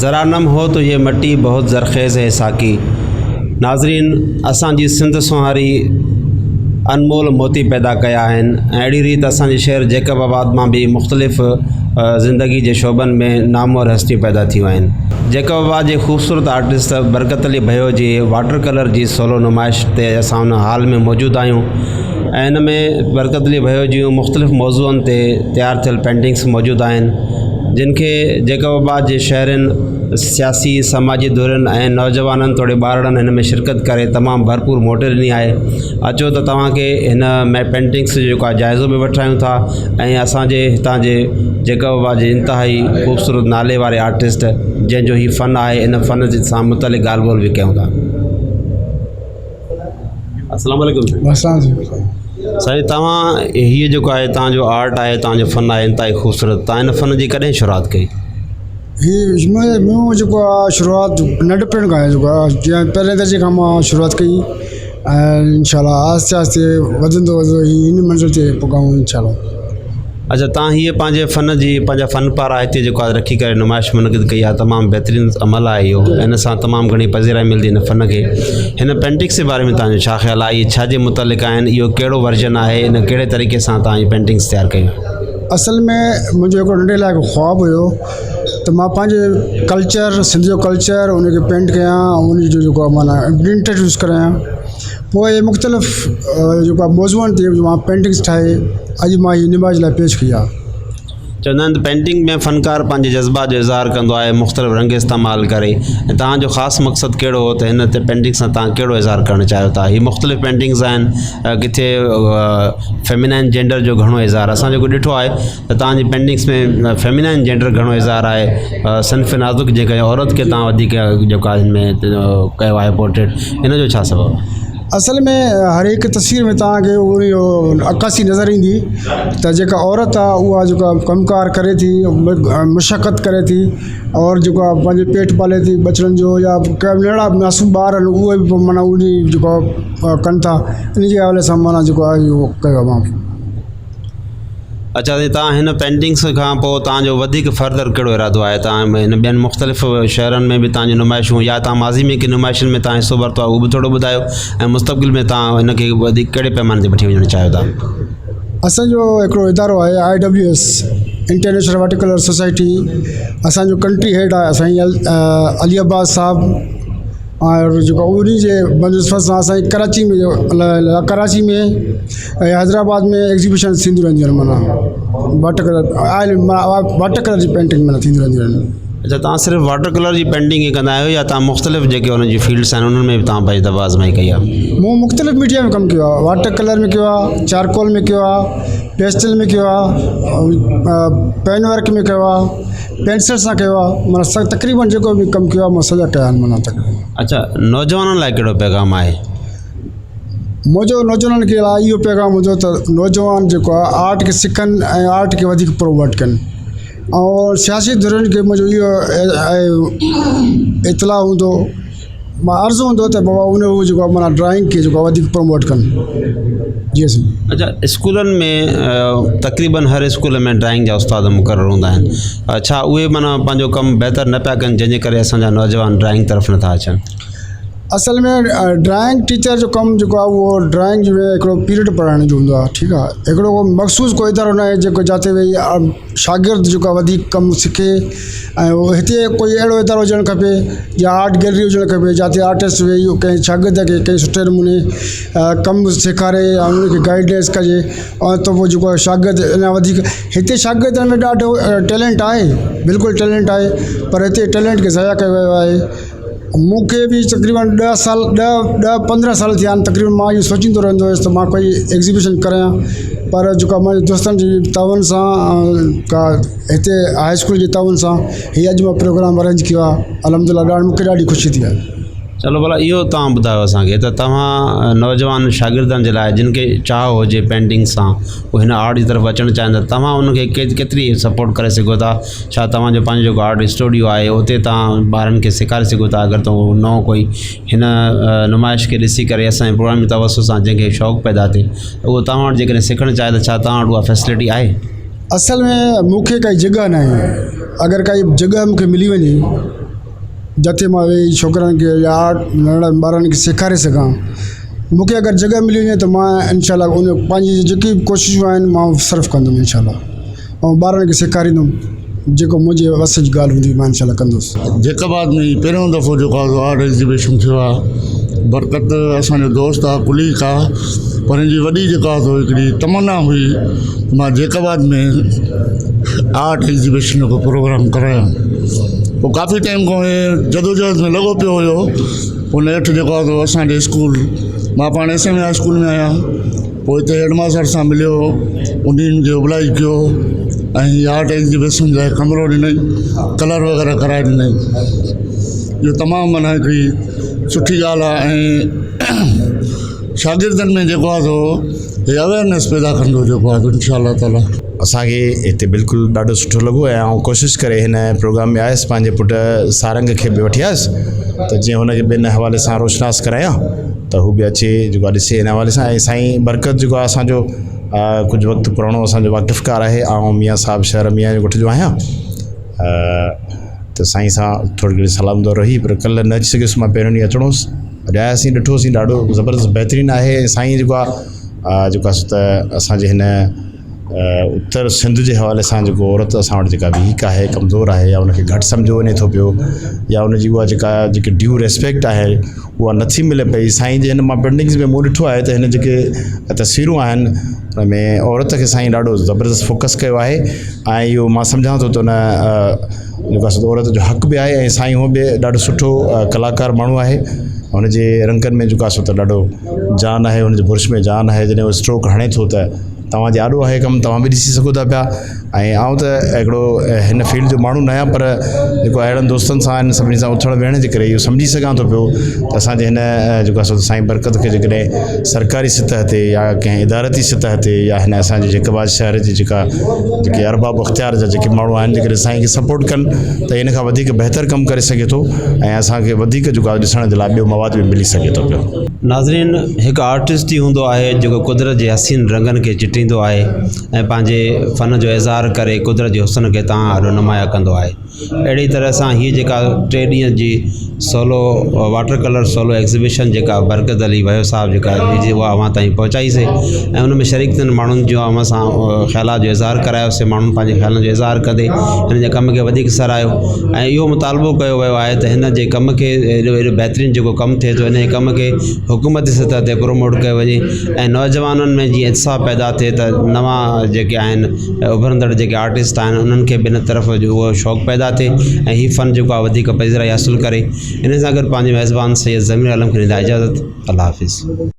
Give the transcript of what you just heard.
ذرا نم هو تو يه مٽي بهت زرخيز هي ساقي ناظرين اسان جي سنڌ سونهاري انمول موتي پيدا ڪيا آهن ۽ اهڙي ريت اسان جي شهر جيڪب آباد مان به مختلف زندگي جي شعبن ۾ نامور هستيون پيدا ٿيون آهن. جيڪب آباد جي خوبصورت آرٽسٽ برڪت علي ڀيو جي واٽر ڪلر جي سولو نمائش تي اسان ان هال ۾ موجود آهيون ۽ ان ۾ برڪت علي ڀيو جون مختلف موضوعن تي تيار ٿيل پينٽنگس موجود آهن جن کي جيڪب آباد جي شهرين سياسي سماجي ڌرين ۽ نوجوانن توڙي ٻارڙن هن ۾ شرڪت ڪري تمام ڀرپور موٽ ڏني آهي اچو ته توهان کي هن ۾ پينٽنگس جو جيڪو آهي جائزو به وٺرايون ٿا ۽ اسانجي هتان جي جيڪب آباد جي انتهائي خوبصورت نالي واري آرٽسٽ جنهن جو هي فن آهي ان فن جي سان متعلق ڳالهه ٻولهه به ڪيون ٿا. السلام عليڪم سائين توهان هيء جيڪو آهي توهان جو آرٽ آهي توهان جو فن آهي انتهائي خوبصورت توهان هن فن جي ڪڏهن شروعات ڪئي؟ هي مون جيڪو آهي شروعات ننڍپڻ کان جيڪو آهي جيئن پهرين درجي کان مان شروعات ڪئي ۽ انشاء الله آهستي آهستي وڌندو وڌندو هي هن منزل تي پڳا آهيون انشاء الله. اڇا تان هيء پنهنجي فن جي پنهنجا فن پارا هتي جيڪو آهي رکي ڪري نمائش منعقد ڪئي آهي تمام بهترين عمل آهي اهو ان سان تمام گهڻي پذيرائي ملندي هن فن کي هن پينٽنگس جي باري ۾ تان جو ڇا خيال آهي اهي ڇا جي متعلق آهن اهو ڪهڙو ورجن آهي ان ڪهڙي طريقي سان تان هي پينٽنگس تيار ڪيون. اصل ۾ منهنجو هڪڙو ننڍي لاء هڪ خواب هيو ته مان پنهنجي ڪلچر سنڌ جو ڪلچر ان کي پينٽ ڪيان ۽ ان جو جيڪو آهي معنيٰ انٽروڊيوس ڪرايان پوءِ مختلف جيڪو آهي موضوعن تي مان پينٽنگس ٺاهي اڄ مان هي نمائش لاءِ پيش ڪئي آهي. چوندا آهن ته پينٽنگ ۾ فنڪار پنهنجي جذبات جو اظهار ڪندو آهي مختلف رنگ استعمال ڪري ۽ توهان جو خاص مقصد ڪهڙو هو ته هن تي پينٽنگ سان توهان ڪهڙو اظهار ڪرڻ چاهيو ٿا هي مختلف پينٽنگس آهن ڪٿي فيمينائن جينڊر جو گهڻو اظهار اسان جيڪو ڏٺو آهي ته توهان جي پينٽنگس ۾ فيمينائن جينڊر گهڻو اظهار آهي صنف نازڪ جيڪا عورت کي توهان وڌيڪ جيڪو آهي هن ۾ ڪيو آهي پورٽريٽ ان جو ڇا سبب آهي؟ اصل ۾ هر هڪ تصوير ۾ توهان کي اهو عڪاسي نظر ايندي ته جيڪا عورت آهي اها جيڪو آهي ڪم ڪار ڪري ٿي مشقت ڪري ٿي اور جيڪو آهي پنهنجو پيٽ پالي ٿي ٻچڙن جو يا ننڍڙا معصوم ٻار آهن اهي به معنيٰ ان جي جيڪو آهي ڪن ٿا ان جي حوالي سان معنيٰ جيڪو آهي اهو ڪيو آهي مان. اڇا سائين توهان هن پينٽنگس کان پوء توهان جو وڌيڪ فردر ڪهڙو ارادو آهي توهان هن ٻين مختلف شهرن ۾ به توهان جون نمائشون يا توهان ماضي ۾ ڪن نمائشن ۾ توهان حصو ورتو آهي اهو به ٿورو ٻڌايو ۽ مستقبل ۾ توهان هن کي وڌيڪ ڪهڙي پيماني تي وٺي وڃڻ چاهيو ٿا. اسان جو هڪڙو ادارو آهي I W S international water colour society اسانجو ڪنٽري هيڊ آهي سائين علي عباس صاحب اور جيڪو انهي جي بنسبت سان اسانجي ڪراچي ۾ ڪراچي ۾ ۽ حيدرآباد ۾ ايگزيبيشن ٿينديون رهنديون آهن معنيٰ water colour oil water colour جي پينٽنگ معنيٰ ٿينديون رهنديون آهن. اڇا توهان صرف واٽر ڪلر جي پينٽنگ ئي ڪندا آهيو يا توهان مختلف جيڪي انهن جون فيلڊس آهن انهن ۾ به توهان پنهنجي طبع آزمائي ڪئي آهي؟ مون مختلف ميڊيا ۾ ڪم ڪيو آهي واٽر ڪلر ۾ ڪيو آهي چارڪول ۾ ڪيو آهي پيسٽل ۾ ڪيو آهي پين ورڪ ۾ ڪيو آهي پينسل سان ڪيو آهي معنيٰ سڀ تقريبن جيڪو به ڪم ڪيو آهي مان سڄا ڪيا آهن معنيٰ تقريبن. اڇا نوجوانن لاء ڪهڙو پيغام آهي؟ منهنجو نوجوانن کي لاء اهو پيغام هوندو ته نوجوان جيڪو آهي آرٽ کي سکن ۽ آرٽ کي وڌيڪ پروموٽ ڪن ۽ سياسي ڌرين کي منهنجو اهو اطلاع هوندو مان عرض هوندو ته بابا ان هو جيڪو آهي معنيٰ ڊرائنگ کي جيڪو آهي وڌيڪ پروموٽ ڪن جي سائين. اڇا اسڪولن ۾ تقريبن هر اسڪول ۾ ڊرائنگ جا استاد مقرر هوندا آهن ڇا اهي معنيٰ پنهنجو ڪم بهتر نه پيا ڪن جنهن جي ڪري اسان جا نوجوان ڊرائنگ طرف نٿا اچن. اصل ۾ ڊرائنگ ٽيچر جو ڪم جيڪو آهي اهو ڊرائنگ جو هڪڙو پيريڊ پڙهائڻ جو هوندو آهي ٺيڪ آهي هڪڙو ڪو مخصوص ڪو ادارو نه آهي جيڪو جاتي ويهي شاگرد جيڪو آهي وڌيڪ ڪم سکي ۽ هتي ڪوئي اهڙو ادارو هجڻ کپي يا آرٽ گيلري هجڻ کپي جاتي آرٽسٽ ويهي ڪنهن شاگرد کي ڪنهن سٺي نموني ڪم سيکاري يا ان کي گائيڊنس ڪجي ۽ ته پوءِ جيڪو آهي شاگرد اڃا وڌيڪ هتي شاگردن ۾ ڏاڍو ٽيلنٽ آهي بلڪل ٽيلنٽ آهي پر هتي ٽيلنٽ کي ضايع ڪيو ويو آهي مون کي به تقريبن ڏهه سال ڏهه ڏهه پندرهن سال ٿيا آهن تقريبن مان اهو سوچيندو رهندو هئس ته مان ڪوئي ايگزيبيشن ڪرايان پر جيڪو آهي منهنجي دوستن جي تعاون سان ڪا هتي هاءِ اسڪول جي تعاون سان هي اڄ مان پروگرام ارينج ڪيو آهي الحمد لله ڏاڍو مون کي ڏاڍي خوشي ٿي آهي. چلو ڀلا اهو توهان ٻڌايو اسان کي ته توهان نوجوان شاگردن جي لاء جن کي چاهه هجي پينٽنگ سان هو هن آرٽ جي طرف اچڻ چاهين ٿا توهان ان کي ڪيتري سپورٽ ڪري سگهو ٿا ڇا توهان جو پنهنجو جيڪو آرٽ اسٽوڊيو آهي اتي توهان ٻارن کي سيکاري سگهو ٿا اگر تو نئون ڪوئي هن نمائش کي ڏسي ڪري اسان جي پروگرام جي توسط سان جنهن کي شوق پيدا ٿئي اهو توهان وٽ جيڪڏهن سکڻ چاهي ته ڇا توهان وٽ اها فيسلٽي آهي؟ اصل ۾ مون کي ڪائي جڳهه ناهي اگر ڪائي جڳهه مون کي ملي وڃي. جتي مان ويهي ڇوڪرن کي يا آرٽ ننڍڙن ٻارن کي سيکاري سگهان مون کي اگر جڳهه ملي وڃي ته مان انشاء الله ان پنهنجي جيڪي به ڪوششون آهن مان صرف ڪندم انشاء الله ۽ ٻارن کي سيکاريندم جيڪو منهنجي وس جي ڳالهه هوندي مان انشاء الله ڪندس. جيڪب آباد ۾ پهريون دفعو جيڪو آهي آرٽ ايگزيبيشن ٿيو آهي برڪت اسانجو دوست آهي ڪليگ آهي پر هن جي وڏي جيڪا آهي سو هڪڙي تمنا هئي مان جيڪب آباد ۾ آرٽ ايگزيبيشن جو پروگرام ڪرايان پوءِ ڪافي ٽائيم کان هي جدوجهد ۾ لڳو پيو هيو پوءِ نيٺ جيڪو آهي سو اسانجي اسڪول مان پاڻ ايس ايم اي اسڪول ۾ آهيان پوءِ هتي هيڊ ماستر سان مليو انهن کي اپلائي ڪيو ۽ آرٽ ايگزيبيشن لاءِ ڪمرو ڏنئي ڪلر وغيره ڪرائي ڏنئي اهو تمام معنيٰ هڪڙي سٺي ڳالهه آهي ۽ شاگردن ۾ جيڪو آهي سو هي اويئرنيس پيدا ڪندو جيڪو آهي انشاء الله تعاليٰ. اسان کي هتي بلڪل ڏاڍو سٺو لڳو ۽ آئون ڪوشش ڪري هن پروگرام ۾ آيس پنهنجي پٽ سارنگ کي به وٺي آيس ته جيئن هن کي به ان حوالي سان روشناس ڪرايان ته هو به اچي جيڪو آهي ڏسي ان حوالي سان ۽ سائين برڪت جيڪو آهي اسانجو ڪجهه وقت پراڻو اسانجو واقف ڪار آهي آئون ميان صاحب شهر ميان جي ڳوٺ جو آهيان ته سائين سان ٿوري گهڻي سلام دعا رهي پر ڪلهه نه اچي سگهيس مان پهريون ڏينهن اچڻو هوس اڄ آياسين ڏٺوسين ڏاڍو زبردست بهترين آهي سائين جيڪو آهي جيڪو آهي سو ته اسانجي هن اتر سنڌ جي حوالي سان جيڪو عورت اسان وٽ جيڪا ويڪ آهي ڪمزور آهي يا ان کي گهٽ سمجهيو وڃي ٿو پيو يا ان جي اها جيڪا جيڪي ڊيو ريسپيڪٽ آهي اها نٿي ملي پئي سائين جي هن مان پينٽنگس ۾ مون ڏٺو آهي ته هن جيڪي تصويرون آهن ان ۾ عورت کي سائين ڏاڍو زبردست فوڪس ڪيو آهي ۽ اهو مان سمجهان ٿو ته ان جيڪو آهي سو عورت جو حق به آهي ۽ سائين هونء به ڏاڍو سٺو ڪلاڪار ماڻهو آهي هن جي رنگن ۾ جيڪو آهي سو ته ڏاڍو جان آهي هن جي برش ۾ جان آهي جڏهن هو اسٽروڪ هڻي ٿو ته توهان جي آڏو آهي ڪم توهان به ڏسي سگهو ٿا پيا ۽ آئون ته هڪڙو هن فيلڊ جو ماڻهو نه آهيان پر جيڪو اهڙن دوستن سان آهن سڀني سان اٿڻ ويهڻ جي ڪري اهو سمجهي سگهان ٿو پيو ته اسانجي هن جيڪو آهي سو سائين برڪت کي جيڪڏهن سرڪاري سطح تي يا ڪنهن ادارتي سطح تي يا هن اسانجي جيڪب آباد شهر جي جيڪا جيڪي ارباب اختيار جا جيڪي ماڻهو آهن جيڪڏهن سائين کي سپورٽ ڪن ته ان کان وڌيڪ بهتر ڪم ڪري سگهي ٿو ۽ اسانکي وڌيڪ جيڪو آهي ڏسڻ جي لاء ٻيو مواد به ملي سگهي ٿو پيو. ناظرين هڪ آرٽسٽ ئي هوندو آهي جيڪو قدرت جي حسين رنگن کي چٽيندو آهي ۽ پنهنجي فن جو اظهار ڪري قدرت جي حسن کي تان آڏو نمايان ڪندو آهي اهڙي طرح سان هيء جيڪا ٽي ڏينهن جي solo water colour solo exhibition جيڪا برڪت علي ڀيو صاحب جيڪا جي اها اوهان تائين پهچائيسي ۽ ان ۾ شريڪ ٿيل ماڻهن جو اوهان سان خيالات جو اظهار ڪرايوسي ماڻهن پنهنجي خيالن جو اظهار ڪندي هن جي ڪم کي وڌيڪ ساراهيو ۽ اهو مطالبو ڪيو ويو آهي ته هن جي ڪم کي ايڏو ايڏو بهترين جيڪو ڪم ٿئي ٿو ان جي ڪم کي حڪومتي سطح تي پروموٽ ڪيو وڃي ۽ نوجوانن ۾ جيئن اتساهه پيدا ٿئي ته نوان جيڪي آهن اڀرندڙ جيڪي آرٽسٽ آهن انهن کي به ان طرف جو اهو شوق پيدا ٿئي ۽ هي فن جيڪو آهي وڌيڪ پذيرائي حاصل ڪري ان سان گڏ پنهنجي ميزبان سيد ضمير عالم کي ڏيندا اجازت الله حافظ.